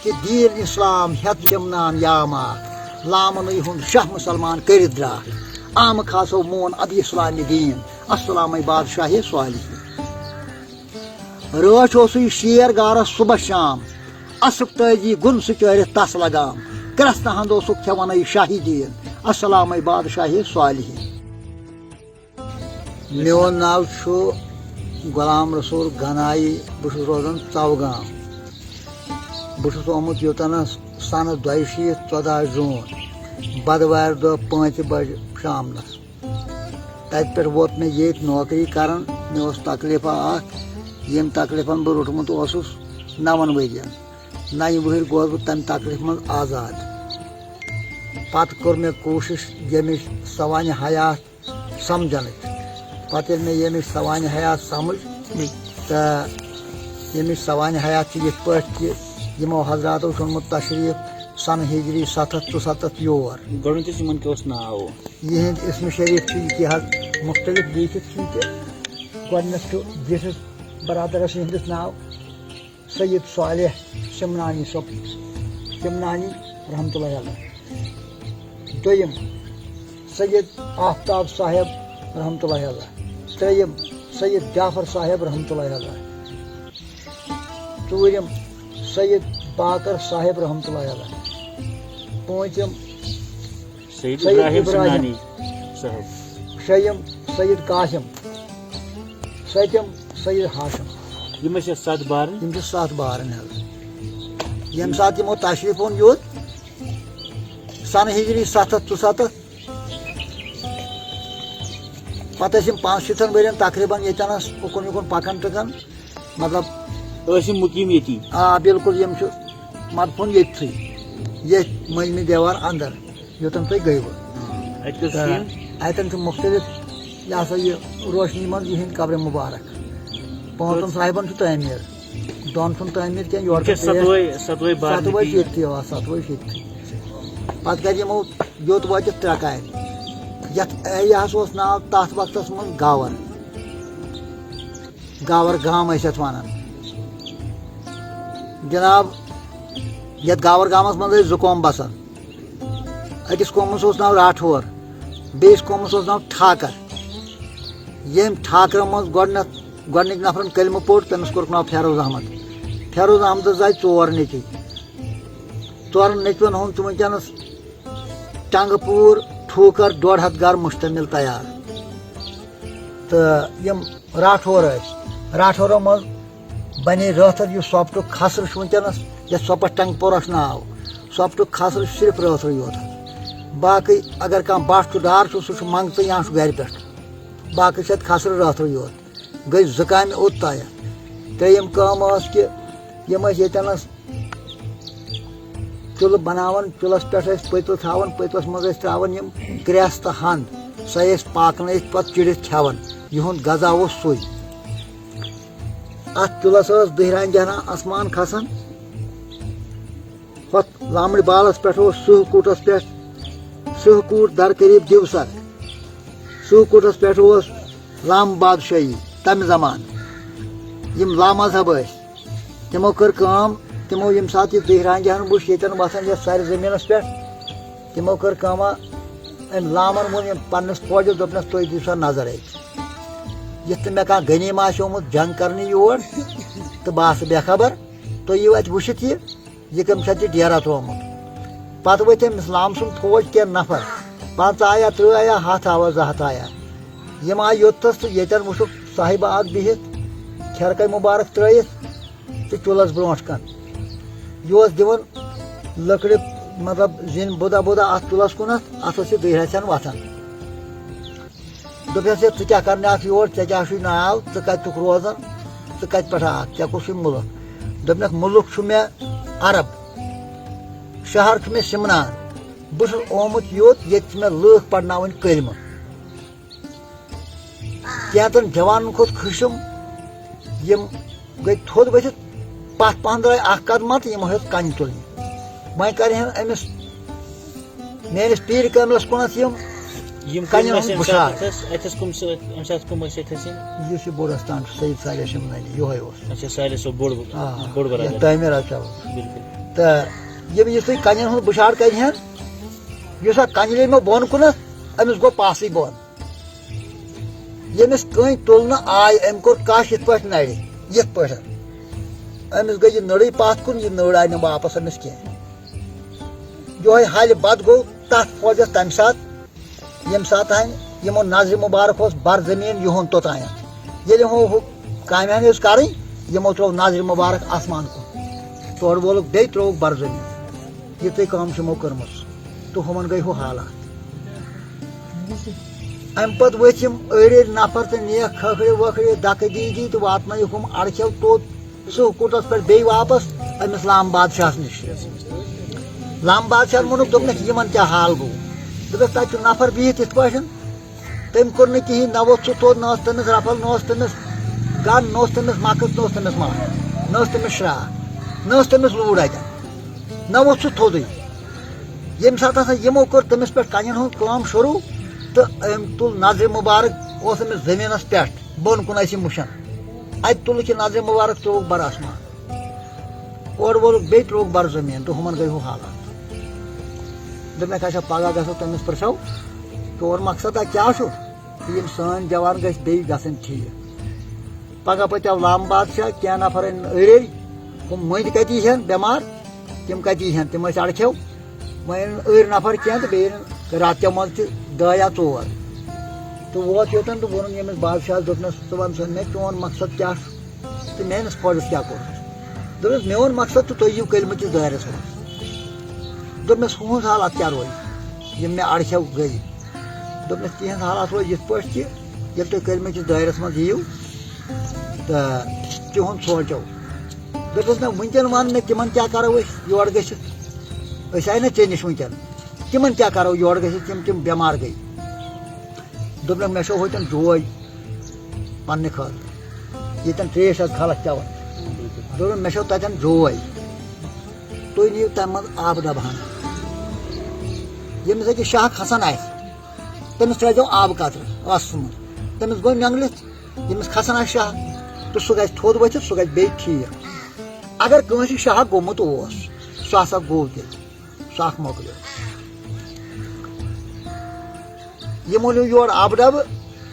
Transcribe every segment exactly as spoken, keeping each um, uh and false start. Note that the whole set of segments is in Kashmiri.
کہ دین اسلام ہیت یمنان یام اکھ، لامنٕے ہُنٛد شاہ مسلمان کٔرِتھ درٛاکھ۔ آمہٕ کھاسو مون ادٕ اسلامِ دین، السلامے بادشاہ صالحین۔ رٲچھ اوسُے شیر گارس صبح شام، اسُک تٲجی گُن سُہ چٲرِتھ تس لگام۔ کرٛستہٕ ہند اوسُکھ کھٮ۪وان یہِ شاہی دین، السلامے بادشاہ صالحین۔ میون ناو چھُ غلام رسول گنایی۔ بہٕ چھُس روزان ژوگام۔ بہٕ چھُس آمُت یوٚتَنَس سنہٕ دۄیہِ شیٖتھ، ژۄداہ جوٗن، بدوارِ دۄہ پانٛژِ بجہِ شامنَس۔ تَتہِ پٮ۪ٹھ ووت مےٚ ییٚتہِ نوکری کران۔ مےٚ اوس تکلیفہ اکھ، ییٚمہِ تکلیفن بہٕ روٚٹمُت اوسُس نَوَن ؤرین۔ نَیہِ وُہٕرۍ گوس بہٕ تَمہِ تکلیفہِ منٛز آزاد۔ پتہٕ کٔر مےٚ کوٗشِش ییٚمِچ سوانہِ حیات سمجھنٕچ۔ پتہٕ ییٚلہِ مےٚ ییٚمِچ سوانہِ حیات سمجھ، تہٕ ییٚمِچ سوانہِ حیات چھِ یِتھ پٲٹھۍ کہِ یِمو حضراتو چھُ اوٚنمُت تشریٖف سنہٕ ہجری ستھ ہتھ ژُسَتتھ یور۔ گۄڈٕنیتھٕے یِمن کیٛاہ اوس ناو؟ یِہِنٛد اسمِ شریٖف چھُ یہِ کہِ حظ مُختٔلِف لیٖکھِتھ چھُ یہِ کہِ گۄڈٕنیتھ چھُ زِٹھِس برادرس یِہِنٛدِس ناو سید صالح سمنانی صٲب، سمنانی رحمتہ اللہ علیہ۔ دوٚیِم، سید آفتاب صاحب رحمتہ اللہ علیہ۔ ترٛیٚیِم، سید جعفر صاحب رحمتہ اللہ علیہ۔ ژوٗرِم، سید باقر صاحب رحمتہ اللہ علیہ۔ پوٗنٛژِم، سید سید ابراہیم ابراہیم۔ سمنانی صٲب۔ شیٚیِم، سید قاسم۔ سٔتِم، سید ہاشم۔ یِم ٲسۍ اَتھ ستھ بارٕنۍ؟ یِم چھِ ستھ بارٕنۍ حظ۔ ییٚمہِ ساتہٕ یِمو تشریٖف اوٚن یوٚت، سنہٕ ہجری ستھ ہتھ ژُسَتتھ، پتہٕ ٲسۍ یِم پانٛژھ شیٖتھن ؤرین تقریٖباً ییٚتٮ۪نس اُکُن یُکُن پکان ٹٕکان، مطلب۔ ٲسۍ یِم مُقیٖم ییٚتی؟ آ، بِلکُل، یِم چھِ مدفوٗن ییٚتھٕے، ییٚتھۍ مٔنٛزمہِ دیوار اندر، یوٚتَن تُہۍ گٔیوٕ۔ اَتہِ کیٛاہ اوس تہٕ scene؟ اَتٮ۪ن چھُ مُختٔلِف، یہِ ہسا یہِ، روشنی منٛز یِہِنٛدۍ قبرِ مُبارک۔ پانٛژَن کٔژ؟ صاحبَن چھُ تعمیٖر، دۄن چھُنہٕ تعمیٖر کینٛہہ، یورٕ یِم چھِ چھِ پیش۔ ستوے، ستوے بارنہٕ ستوے چھِ بیٚیہِ؟ ییٚتھی، آ، ستوے چھِ ییٚتھی۔ پَتہٕ کَرِ یِمو یوٚت وٲتِتھ ترٛےٚ کامہِ۔ یَتھ ایریاہَس اوس ناو تَتھ وقتَس منٛز گاوَر۔ گاور گام ٲسۍ یتھ ونان۔ جناب، یتھ گاور گامس منٛز ٲسۍ زٕ قوم بسان۔ أکِس قومس اوس ناو راٹھور، بیٚیِس قومس اوس ناو ٹھاکر۔ ییٚمۍ ٹھاکرن منٛز گۄڈٕنیتھ، گۄڈٕنِکۍ نفرن کلمہٕ پوٚر، تٔمِس کوٚرُکھ ناو فیروز احمد۔ فیروز احمدس آیہِ ژور نیٚچوۍ۔ ژورن نیٚچوٮ۪ن ہُنٛد چھُ وٕنکیٚنس ٹنگہٕ پوٗر، ٹھوٗکر، ڈۄڈ ہتھ گرٕ مشتمل تیار۔ تہٕ یِم راٹھور ٲسۍ، راٹھورو منٛز بنے رٲتھر یُس سۄپٹُک کھسرٕ چھُ وٕنکیٚنس، یتھ سۄپس ٹنگ پورہ چھُ ناو۔ سۄپٹُک کھسرٕ چھُ صرف رٲتھرٕے یوت حظ۔ باقٕے اگر کانٛہہ بٹھ چھُ، ڈار چھُ، سُہ چھُ منٛگتہٕ یا چھُ گرِ پٮ۪ٹھ۔ باقٕے چھِ اتہِ کھسرٕ رٲتھرٕے یوت۔ گٔے زٕ کامہِ اوٚت تانٮ۪تھ۔ ترٛیٚیِم کٲم ٲس کہِ یِم ٲسۍ ییٚتٮ۪نس چُلہٕ بناوان، چُلس پٮ۪ٹھ ٲسۍ پٔتلہٕ تھاوان، پٔتلس منٛز ٲسۍ ترٛاوان یِم کرٛٮ۪س تہٕ ہَنٛد، سۄے ٲسۍ پاکنٲیِتھ پتہٕ چِڑِتھ کھٮ۪وان۔ یِہُنٛد غذا اوس سُے۔ اَتھ چُلس ٲس دٔہران جہران آسمان کھسان۔ ہۄتھ لامڑِ بالس پٮ۪ٹھ اوس سٕہہ کوٗٹس پٮ۪ٹھ، سٕہہ کوٗٹ در قریب دِوسر۔ سٕہہ کوٗٹس پٮ۪ٹھ اوس لام بادشاہی تمہِ زمانہٕ۔ یِم لامذہب ٲسۍ، تِمو کٔر کٲم، تِمو ییٚمہِ ساتہٕ یہِ دٔہرانجہن وٕچھ ییٚتٮ۪ن وَسان یَتھ سرِ زٔمیٖنَس پٮ۪ٹھ، تِمو کٔر کٲمہ، أمۍ لامَن ووٚن یِم پنٛنِس فوجَس، دوٚپنَکھ، "تُہۍ دِیِو سا نظر اَتہِ۔ یِتھ نہٕ مےٚ کانٛہہ غنیٖمہ آسہِ آمُت جنٛگ کَرنہِ یور تہٕ بہٕ آسہٕ بے خبر، تُہۍ یِیِو اَتہِ وٕچھِتھ یہِ، یہِ کٔمۍ چھا تہِ ڈیرا ترٛوومُت؟" پتہٕ ؤتھۍ أمِس لام سُنٛد فوج کینٛہہ نفر، پنٛژاہ آیا، ترٕٛہ آیا، ہتھ آوا، زٕ ہتھ آیا۔ یِم آیہِ یوٚتتھس تہٕ ییٚتٮ۪ن وٕچھُکھ صاحبہ اکھ بِہِتھ، کھرکے مُبارک ترٲیِتھ تہٕ چُلس برونٛٹھ کن۔ یہِ اوس دِوان لٔکرِ، مطلب، زِنۍ بُدہ بُدہ اتھ چُلس کُنتھ، اتھ اوس یہِ دٔہرِ ہژھٮ۪ن وتھان۔ دوٚپنس، "ہے، ژٕ کیٛاہ کرنہِ آکھ یور؟ ژےٚ کیٛاہ چھُے ناو؟ ژٕ کتہِ چھُکھ روزان؟ ژٕ کتہِ پٮ۪ٹھ آکھ؟ ژےٚ کُس چھُے مُلک؟" دوٚپنکھ، "مُلک چھُ مےٚ عرب، شہر چھُ مےٚ سِمنان۔ بہٕ چھُس آمُت یوٚت، ییٚتہِ چھِ مےٚ لوٗکھ پرناوٕنۍ کلمہٕ۔" کینٛژن جوانن کھوٚت خشم، یِم گٔے تھوٚد ؤتھِتھ پتھ پہن درٛاے اکھ قدمہ تہٕ یِمو ہیوٚت کنہِ تُلنہِ۔ وۄنۍ کرِہن أمِس میٲنِس پیٖرِ کٲملس کُنتھ یِم یِم کَنٮ۪ن کٔمۍ ہُنٛد ٲسۍ اَمہِ بُشاٹ۔ ساتہٕ اَتھَس؟ اَتھَس کٔمۍ سۭتۍ، اَمہِ ساتہٕ کٔمۍ ٲسۍ اَتھَس یِم؟ یُس یہِ بوٚڑ اَستان چھُ، سید صالح شمنانی، یِہوٚے اوس۔ اچھا، صالح صٲب بوٚڑ، آ، بوٚڑ یَتھ برادر۔ تعمیٖر آسہِ چَلان۔ بِلکُل۔ تہٕ یِم یُس تُہۍ کَنٮ۪ن ہُنٛد بُشاٹ کَرِ ہن، یُس اَتھ کَنہِ یِمو بۄن کُنَتھ، أمِس گوٚو پاسٕے بۄن۔ ییٚمِس کٔنۍ تُلنہٕ آے، أمۍ کوٚر کَش یِتھ پٲٹھۍ نَرِ، یِتھ پٲٹھۍ۔ أمِس گٔے یہِ نٔرٕے پَتھ کُن، یہِ نٔر آے نہٕ واپَس أمِس کینٛہہ۔ یِہوٚے حالہِ بد گوٚو تَتھ فوجَس تَمہِ ساتہٕ، ییٚمہِ ساتہٕ تام یِمو نظرِ مُبارک اوس بر زٔمیٖن یِہُنٛد توٚتام۔ ییٚلہِ ہُہ، ہُہ کامہِ ہن ٲس کَرٕنۍ، یِمو ترٛوو نظرِ مُبارک آسمان کُن۔ تورٕ وولُکھ بیٚیہِ ترٛووُکھ بر زٔمیٖن۔ یہِ تُہۍ کٲم چھِ یِمو کٔرمٕژ۔ تہٕ ہُمَن گٔے ہُہ حالات۔ اَمہِ پَتہٕ ؤتھۍ یِم أڑۍ أڑۍ نفر تہٕ نِیَکھ کھکھرِ وکھرِ، دَکہٕ دی دی تہٕ واتنٲیِکھ ہُم اَڑکھیو توٚت سُہ کوٗتَس پٮ۪ٹھ بیٚیہِ واپَس أمِس لام بادشاہَس نِش۔ لام بادشاہَن ووٚنُکھ، دوٚپنَکھ، یِمَن کیٛاہ حال گوٚو؟ دوٚپُکھ، تَتہِ چھُ نفر بِہِتھ یِتھ پٲٹھۍ، تٔمۍ کوٚر نہٕ کِہیٖنۍ، نہ ووٚتھ سُہ توٚت، نہ ٲس تٔمِس رَفل، نہ اوس تٔمِس گَن، نہ اوس تٔمِس مَکٕژ، نہ اوس تٔمِس مَکھ، نہ ٲس تٔمِس شرٛاکھ، نہ ٲس تٔمِس لوٗر اَتٮ۪ن، نہ ووٚتھ سُہ تھوٚدُے۔ ییٚمہِ ساتہٕ ہسا یِمو کٔر تٔمِس پٮ۪ٹھ کَنٮ۪ن ہُنٛد کٲم شروٗع، تہٕ أمۍ تُل نظرِ مُبارک، اوس أمِس زٔمیٖنَس پٮ۪ٹھ، بۄن کُن ٲسۍ یِم وٕچھان۔ اَتہِ تُلُکھ یہِ نظرِ مُبارک، ترٛووُکھ بَر آسمان۔ اورٕ وولُکھ بیٚیہِ ترٛووُکھ بَر زٔمیٖن، تہٕ ہُمَن گٔے ہُہ حالات۔ دوٚپمَکھ، اچھا، پَگاہ گژھو تٔمِس پرٛژھو، چون مقصد کیٛاہ چھُ؟ تہٕ یِم سٲنۍ جوان گٔژھۍ بیٚیہِ گژھٕنۍ ٹھیٖک۔ پَگاہ پَتہِ آو لام بادشاہ، کینٛہہ نفر أنۍ أرۍ أرۍ، ہُم مٔنٛدۍ کَتہِ یِہَن بٮ۪مار؟ تِم کَتہِ یِہَن؟ تِم ٲسۍ اَڑکھیو۔ وۄنۍ أنۍ أڑۍ نفر کینٛہہ تہٕ بیٚیہِ أنۍ راتہٕ کٮ۪و منٛز تہِ دہ یا ژور۔ تہٕ ووت یوٚتَن تہٕ ووٚنُن ییٚمِس بادشاہَس، دوٚپنَس، ژٕ وَن سا مےٚ، چون مقصد کیٛاہ چھُ؟ تہٕ میٛٲنِس فوجَس کیٛاہ کوٚرُتھ؟ دوٚپنَس، میون مقصد تہٕ تُہۍ یِیِو کٔلمہٕ کِس دٲیرَس منٛز۔ دوٚپنَس، ہُہٕنٛز حالات کیٛاہ روزِ، یِم مےٚ اَڑکھیو گٔے؟ دوٚپنَس، تِہِنٛز حالات روزِ یِتھ پٲٹھۍ کہِ ییٚلہِ تُہۍ کٔلمہٕ کِس دٲیرَس منٛز یِیِو، تہٕ تِہُنٛد سونٛچو۔ دوٚپُس، نہ، وٕنکٮ۪ن وَن مےٚ، تِمَن کیٛاہ کَرو أسۍ یورٕ گٔژھِتھ؟ أسۍ آے نہ ژےٚ نِش وٕنکٮ۪ن، تِمَن کیٛاہ کَرو یورٕ گٔژھِتھ، تِم، تِم بٮ۪مار گٔے؟ دوٚپنَکھ، مےٚ چھو ہوتٮ۪ن جوے پنٛنہِ خٲطرٕ، ییٚتٮ۪ن ترٛیش آسہِ خلق چٮ۪وان۔ دوٚپُن، مےٚ چھو تَتٮ۪ن جوے، تُہۍ نِیِو تَمہِ منٛز آبہٕ ڈَبہٕ ہَن۔ ییٚمِس أکِس شاہ کھسان آسہِ، تٔمِس ترٛٲیزیو آبہٕ قطرٕ ٲسَس منٛز۔ تٔمِس گوٚو نٮ۪نٛگلِتھ، ییٚمِس کھسان آسہِ شاہ تہٕ سُہ گژھِ تھوٚد ؤتھِتھ، سُہ گژھِ بیٚیہِ ٹھیٖک۔ اگر کٲنٛسہِ شاہ گوٚمُت اوس، سُہ ہسا گوٚو تیٚلہِ، سُہ اکھ مۄکلیو۔ یِمو نیوٗ یورٕ آبہٕ ڈَبہٕ،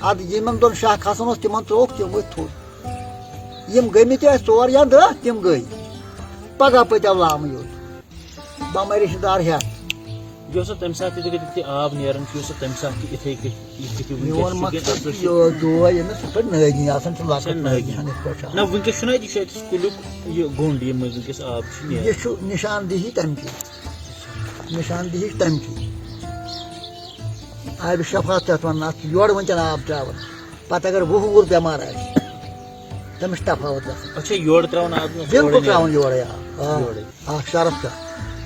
اَدٕ یِمن دۄن شاہ کھسان اوس، تِمن ترٛووُکھ، تِم ؤتھۍ تھوٚد۔ یِم گٔمٕتۍ ٲسۍ ژور یا دَہ، تِم گٔے۔ پگاہ پٔتۍ آو لامہٕ یوت۔ بہٕ مَرِ رِشتہٕ دار ہٮ۪تھ۔ یہِ اوس تَمہِ ساتہٕ تہِ، تہِ آب نیران چھُ، یہِ اوس تَمہِ ساتہٕ تہِ یِتھَے کٔنۍ، یہِ تہِ وٕنکیٚس میون چھُ مقصد وٕنکیٚس چھُ یہِ دُعا، ییٚمِس یِتھ پٲٹھۍ نٲدی آسان چھُ، لۄکُٹ چھُ نٲدی۔ نٲدی ہن یِتھ پٲٹھۍ چھُ آسان۔ نہ، وٕنکیٚس چھُنہ اَتہِ، یہِ چھُ اَتہِ کُلیُک یہِ گوٚنٛڈ، یِم وٕنکیٚس آب چھُ نیران۔ یہِ چھُ نِشاندِہی تَمہِ کہِ، نِشاندِہی تَمہِ کہِ۔ آبِ شفاعت چھِ اَتھ وَنان، اَتھ چھُ یورٕ وٕنکیٚن آب ترٛاوان۔ پَتہٕ اگر وُہ وُہُر بٮ۪مار آسہِ، تٔمِس چھُ تفاوت گژھان۔ اَتھ چھا یورٕ ترٛاوان آب کِنہٕ اَتھ چھُ بِلکُل اورَے نیران؟ ترٛاوان یورَے آب۔ آ۔ یورَے۔ اَکھ شرف چھُ۔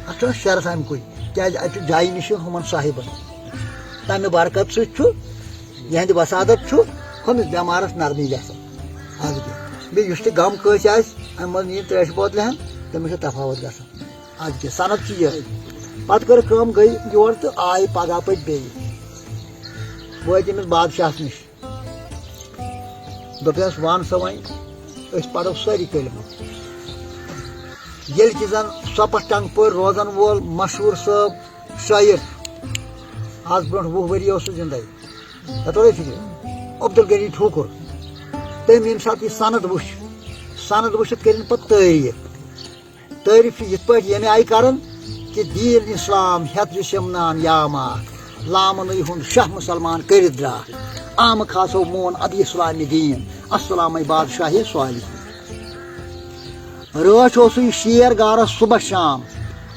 اَتھ چھُ شرف اَمہِ کُے۔ کیٛازِ اَتہِ چھُ جایہِ نِش ہُمَن صاحِبَن۔ تَمہِ برکت سۭتۍ چھُ، یِہٕنٛدِ وسادت چھُ ہُمِس بٮ۪مارَس نرمی گژھان۔ اَدٕ کیٛاہ۔ بیٚیہِ یُس تہِ غم کٲنٛسہِ آسہِ، اَمہِ منٛز نِیہِ ترٛیشہِ بوتلہِ ہَن، تٔمِس چھِ تفاوت گژھان۔ اَدٕ کیٛاہ، سند چھِ یِہوٚے۔ پَتہٕ کٔر کٲم، گٔے یور تہٕ آیہِ پگاہ پٔتۍ بیٚیہِ۔ وٲتۍ أمِس بادشاہَس نِش۔ دوٚپنَس، وَن سا وۄنۍ، أسۍ پَرو سٲری کلمہٕ۔ ییٚلہِ کہِ زَن سۄپَتھ ٹنٛگہٕ پورِ روزَن وول مشہوٗر صٲب شٲعر، آز برٛونٛٹھ وُہ ؤری اوس سُہ زِندَے۔ تَتھ اوس فِکرِ۔ عبدالغنی ٹھوکُر۔ تٔمۍ ییٚمہِ ساتہٕ یہِ سند وٕچھ، سند وٕچھِتھ کٔرِن پَتہٕ تعریٖف۔ تعریٖف چھِ یِتھ پٲٹھۍ ییٚمہِ آیہِ کران کہِ دیٖن اسلام ہٮ۪تھ یُس یِمنان یام آکھ، لامنٕے ہُنٛد شاہ مُسلمان کٔرِتھ درٛاکھ۔ آمہٕ کھاسو مون ادٕ اسلامِ دیٖن، السلامے بادشاہِ صالحین۔ رٲچھ اوسُے شیر گارس صبح شام،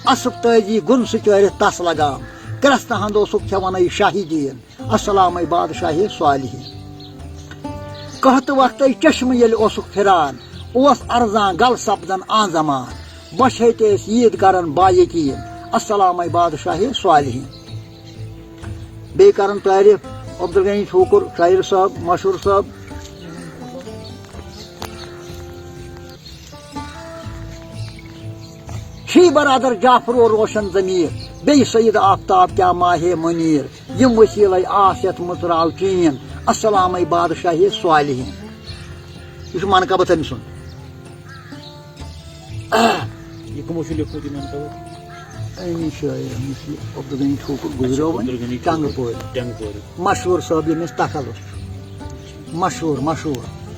اسب تٲجی گُن سُہ چٲرِتھ تس لگام۔ کرٛستہٕ ہند اوسُکھ کھٮ۪وان اے شاہی دیٖن، السلامے بادشاہِ صالحین۔ قحطہٕ وقتے چشمہٕ ییٚلہِ اوسُکھ پھران، اوس ارزان گل سپدان آن زمان۔ بۄچھے تہِ ٲسۍ عیٖد کران با یقیٖن، السلامے بادشاہِ صالحین۔ بیٚیہِ کران تعریٖف عبدالغنی ٹھوکُر، شاعر صٲب، مشہوٗر صٲب۔ چھی برادر جعفر و روشن ضمیر، بیٚیہِ سید آفتاب کیٛاہ ماہِ منیٖر، یِم وسیٖلے آس یَتھ مُژراو چین، السلامے بادشاہی صالحین۔ یہِ چھُ منقبت أمۍ سُنٛد۔ یہِ کٕمو چھُ لیوٗکھمُت یہِ منقبت؟ أمی شٲعر، أمِس یہِ عبدالغنی ٹھوکُر گُزریو وۄنۍ عبدالغنی ٹنٛگہٕ پورِ۔ ٹنٛگہٕ پورِ۔ مشہوٗر صٲب، ییٚمِس تخلص چھُ۔ مشہوٗر، مشہوٗر۔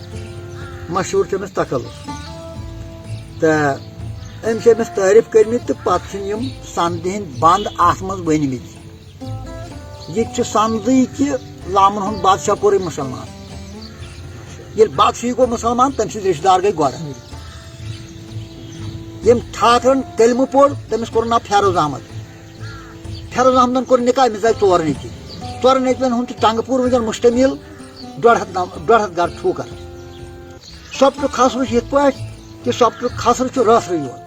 مشہوٗر چھُ أمِس تخلص۔ تہٕ أمۍ چھِ أمِس تعریٖف کٔرمٕتۍ تہٕ پَتہٕ چھِنہٕ یِم سَندٕ ہِنٛدۍ بنٛد اَتھ منٛز ؤنۍمٕتۍ۔ یہِ تہِ چھُ سَندٕے کہِ لامَن ہُنٛد بادشاہ کوٚرُے مُسلمان۔ ییٚلہِ بادشاہٕے گوٚو مُسلمان، تٔمۍ سٕنٛدۍ رِشتہٕ دار گٔے گۄڈٕ۔ ییٚمۍ ٹھاکرن کلمہٕ پوٚر، تٔمِس کوٚر ناو فیروز احمد۔ فیروز احمدن کوٚر نکاح، أمِس زاے ژور نیٚچوۍ۔ ژورن نیٚچوٮ۪ن ہُنٛد چھُ ٹنٛگہٕ پوٗر وٕنکیٚن مُشتمِل، ڈۄڈ ہَتھ نم-، ڈۄڈ ہَتھ گرٕ ٹھوٗکر۔ سۄپٹُک خسرٕ چھُ یِتھ پٲٹھۍ کہِ سۄپٹُک خسرٕ چھُ رٲتھرٕے یوت۔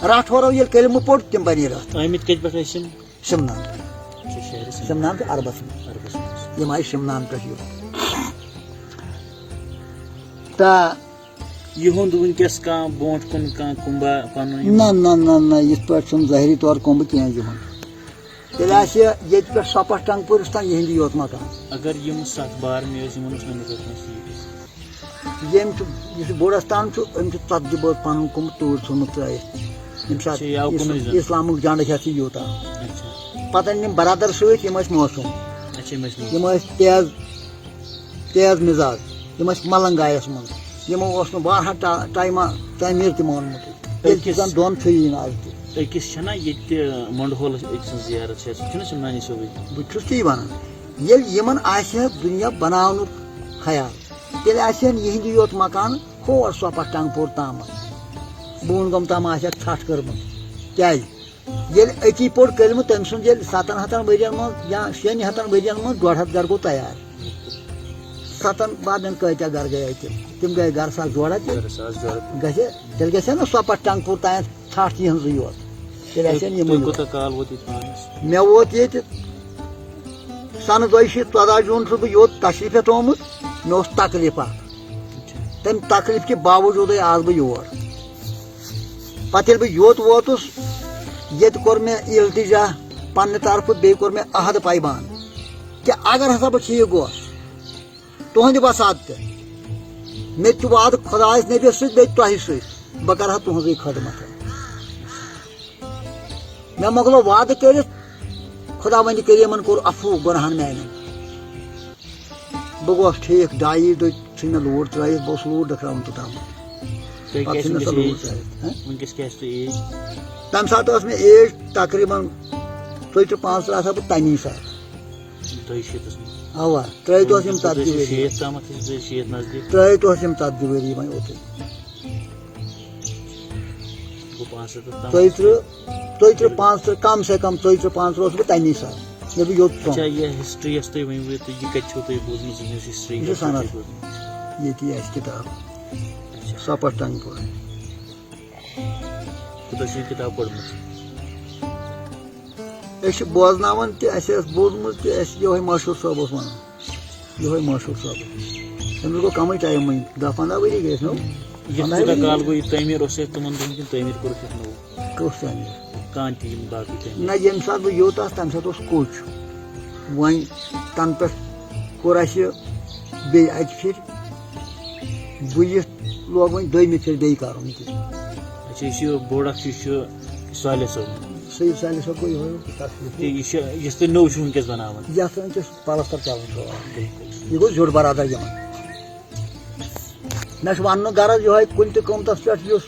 راٹھورو ییٚلہِ کلمہٕ پوٚر، تِم بنے رٲتھ۔ آمٕتۍ کتہِ پٮ۪ٹھ ٲسۍ یِم؟ سِمنان۔ اچھا، شہرِ سِمنان۔ سِمنان تہٕ عربس منٛز۔ عربس منٛز۔ یِم آیہِ سِمنان پٮ۪ٹھ یور۔ تہٕ یِہُنٛد وٕنکیٚس کانٛہہ برونٛٹھ کُن کانٛہہ کُنبہ پنُن؟ نہ، نہ، نہ، نہ، یِتھ پٲٹھۍ چھُنہٕ ظٲہری طور کُنبہٕ کینٛہہ یِہُنٛد۔ تیٚلہِ آسہِ ییٚتہِ پٮ۪ٹھ سۄ پَتھ ٹنٛگہٕ پوٗرِس تام یِہِنٛدِ یوت مکان۔ اگر یِم ستھ بار مےٚ ٲسۍ، یِمن اوس نہٕ مےٚ کٲنٛسہِ ییٚتہِ۔ ییٚمۍ چھُ، یُس یہِ بوٚڑ اَستان چھُ، أمۍ چھُ ژتجی بوٚد پَنُن کُمبہٕ توٗرۍ ژھُنمُت ترٛٲیِتھ۔ ییٚمہِ ساتہٕ چھِ یہِ آو اِس-، کُنُے زوٚن۔ اِسلامُک جنڈٕ ہٮ۪تھ چھِ یوٗتاہ۔ اچھا۔ پَتہٕ أنۍ یِم برادر سۭتۍ، یِم ٲسۍ موسوٗم۔ اچھا، یِم ٲسۍ نہٕ۔ یِم ٲسۍ تیز، تیز مِزاز۔ یِم ٲسۍ ملنگایس منٛز۔ یِمو اوس نہٕ واریاہ ٹا-، ٹایمہ تعمیٖر تہِ مونمُت۔ ییٚلہِ أکِس زن دۄن چھُ یی نہٕ از تہِ۔ أکِس چھَنا ییٚتہِ مۄنڈٕ ہولَس أکۍ سٕنٛز زیارت چھِ، سُہ چھُنہ سِمنانی صٲبٕے؟ بہٕ چھُس تی وَنان، ییٚلہِ یِمن آسہِ ہا دُنیا بناونُک خیال، تیٚلہِ آسہِ ہن یِہنٛدِ یوت مکان ہور سۄپتھ ٹنٛگہٕ پوٗر تامَتھ۔ بوٗن گام تام آسہِ ہا ژھٹھ کٔرمٕژ۔ کیٛازِ؟ ییٚلہِ أتی پوٚر کلمہٕ تٔمۍ سُنٛد، ییٚلہِ ستن ہتن ؤرین منٛز یا شیٚن ہتن ؤرین منٛز ڈۄڈ ہتھ گرٕ گوٚو تیار۔ ستن بعدن کۭتیاہ گرٕ گٔے اَتہِ؟ تِم گٔے گرٕ ساس جوڑا تہِ۔ گرٕ ساس جوڑا۔ گژھِ، تیٚلہِ گژھِ ہا نہ سۄپتھ ٹنٛگہٕ پوٗر تام ژھٹھ یِہنٛزٕے یوت۔ تیٚلہِ آسہِ ہن یِمٕے تُہۍ یوت۔ کوٗتاہ کال ووت ییٚتہِ پانَس؟ مےٚ ووت ییٚتہِ سنہٕ دۄیہِ شیٖتھ ژۄداہ جوٗن چھُس بہٕ یوت تشریٖف ہٮ۪تھ آمُت۔ مےٚ اوس تکلیٖف اکھ۔ تَمہِ تکلیٖف کہِ باوجوٗدٕے آس بہٕ یور۔ پتہٕ ییٚلہِ بہٕ یوت ووتُس، ییٚتہِ کوٚر مےٚ التجا پننہِ طرفہٕ، بیٚیہِ کوٚر مےٚ عہد پیمان کہِ اگر ہسا بہٕ ٹھیٖک گوس، تُہنٛدِ وسعت تہِ، مےٚ تہِ چھُ وعدٕ خۄدایَس نبیَس سۭتۍ، بیٚیہِ تۄہہِ سۭتۍ، بہٕ کرٕ ہا تُہنٛزٕے خدمت۔ مےٚ مۄکلو وعدٕ کٔرِتھ، خۄداوندِ کریٖمن کوٚر عفو گۄناہن میانٮ۪ن۔ بہٕ گوس ٹھیٖک، ڈایی دۄہہِ ژھٕنۍ مےٚ لوٗر ترٲیِتھ، بہٕ اوسُس لوٗر ڈٔکھراوان توٚتام۔ تۄہہِ پتہٕ کیٛاہ ژھٕنۍ مےٚ سۄ چھِ لوٗر age؟ ترٲیِتھ۔ ہہ؟ وٕنکیٚس کیٛاہ چھِ تۄہہِ age؟ تَمہِ ساتہٕ ٲس مےٚ ایج تقریٖباً ژۄیہِ تٕرٛہ پانٛژھ تٕرٛہ آسہٕ ہا بہٕ تَمی ساتہٕ۔ دۄیہِ شیٖتَس منٛز۔ اَوا، ترٛٲیِتھ اوس یِم وٕنکیٚس ژَتجی چھِ ؤری۔ شیٖتھ تامَتھ، چھِ زٕ شیٖتھ نزدیٖک۔ ترٛٲیِتھ اوس یِم ژَتجی ؤری وۄنۍ اوٚتُے۔ گوٚو پانٛژھ ہَتھ تام۔ ژۄیہِ تٕرٛہ، ژۄیہِ تٕرٛہ پانٛژھ تٕرٛہ، کم سے کم ژۄیہِ تٕرٛہ پانٛژھ تٕرٛہ اوسُس بہٕ تَمی ساتہٕ، ییٚلہِ بہٕ یوٚت ژوٚم۔ اچھا، یہِ ہسٹری یۄس تُہۍ ؤنِو، تہٕ یہِ کَتہِ چھُو تۄہہِ بوٗزمٕژ، یہِ ہسٹری یہِ چھُ کَتہِ چھُو تۄہہِ سَنَد۔ بوٗزمٕژ؟ ییٚتی اَسہِ کِتاب، اچھا۔ سۄ پَتھ ٹنٛگہٕ پورِ۔ کوٗتاہ چھُ یہِ کِتاب پٔرمٕژ؟ أسۍ چھِ بوزناوان تہِ، اَسہِ ٲس بوٗزمٕژ تہِ، اَسہِ یِہوٚے مشہوٗر صٲب اوس وَنان۔ یِہوٚے مشہوٗر صٲب۔ تٔمِس گوٚو کَمٕے ٹایم وۄنۍ، دَہ پنٛداہ ؤری گٔے اَسہِ، نو؟ یَتھ پنٛداہ کوٗتاہ ؤری کال گٔے۔ گوٚو یہِ تعمیٖر اوسُے تِمَن دۄہَن کِنہٕ تعمیٖر کوٚرُکھ یَتھ نوٚو؟ کُس تعمیٖر؟ کانٛہہ تہِ یِم باقٕے تعمیٖر۔ نہ، ییٚمہِ ساتہٕ بہٕ یوٚت آس، تَمہِ ساتہٕ اوس کوٚچ۔ وۄنۍ تَنہٕ پٮ۪ٹھ کوٚر اَسہِ بیٚیہِ اَکہِ پھِرِ۔ بہٕ یِتھ لوگ وۄنۍ دوٚیمہِ پھِرِ بیٚیہِ کَرُن یہِ۔ اچھا، یُس یہِ بوٚڑ اَکھ چھُ، یہِ چھُ صالح صٲب۔ سید صالح صٲب گوٚو یِہوٚے تَس یہِ۔ تہٕ یہِ چھُ، یُس تُہۍ نوٚو چھُو وٕنکیٚس بَناوان۔ یَتھ وٕنکیٚس پَلَستَر چَلان چھُ۔ یہِ گوٚو زیُٹھ بَرادَر یِمَن۔ مےٚ چھُ وَننُک غرض یِہوٚے، کُنہِ تہِ قۭمتَس پٮ۪ٹھ یُس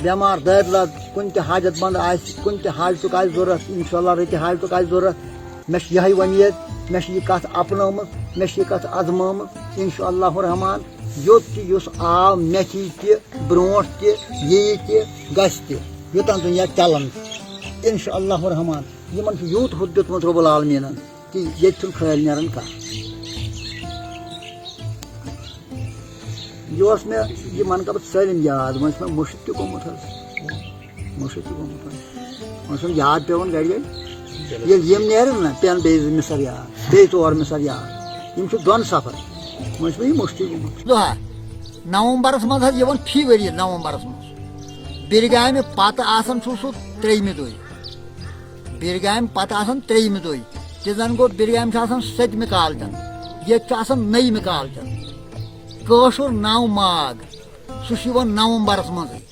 بٮ۪مار دٲدۍ لَد، کُنہِ تہِ حاجت مند آسہِ، کُنہِ تہِ حاجتُک آسہِ ضوٚرَتھ، اِنشاء اللہ رٕتہِ حاجتُک آسہِ ضوٚرَتھ، مےٚ چھِ یِہوٚے وۄمید، مےٚ چھِ یہِ کَتھ اَپنٲومٕژ، مےٚ چھِ یہِ کَتھ اَزمٲومٕژ، اِنشاء اللہ الرحمن۔ یوٚت تہِ یُس آو، مےٚ تھی تہِ، برونٛٹھ تہِ، یی تہِ، گژھِ تہِ، یوٚتام دُنیا چَلان چھُ، اِنشاء اللہ الرحمن۔ یِمَن چھُ یوٗت ہُتھ دیُتمُت رۄب العالمیٖنَن کہِ ییٚتہِ چھُنہٕ خٲلۍ نیران کانٛہہ۔ یہِ اوس مےٚ یہِ منقبت سٲلِم یاد، وۄنۍ چھُ مےٚ مٔشِتھ تہِ گوٚمُت حظ، مٔشِتھ تہِ گوٚمُت حظ۔ وۄنۍ چھُنہٕ یاد پٮ۪وان گَرِ گَرِ۔ ییٚلہِ یِم نیرَن نہ، پٮ۪ن بیٚیہِ زٕ مِصر یاد، بیٚیہِ ژور مِصر یاد۔ یِم چھِ دۄن صفن۔ وۄنۍ چھُ مےٚ یہِ مٔشتٕے گوٚمُت۔ دۄہا نومبرس منٛز حظ یِوان فی ؤری نومبرس منٛز۔ بیٚیہِ گامہِ پتہٕ آسان چھُ سُہ ترٛیٚیمہِ دۄہہِ۔ بیٖرگامہِ پتہٕ آسان ترٛیٚیِمہِ دۄہہِ۔ تہِ زن گوٚو، بیٖرگامہِ چھُ آسان سٔتمہِ کالچن، ییٚتہِ چھُ آسان نٔیمہِ کالچن۔ کٲشُر نو ماگ، سُہ چھُ یِوان نومبرس منٛزٕے۔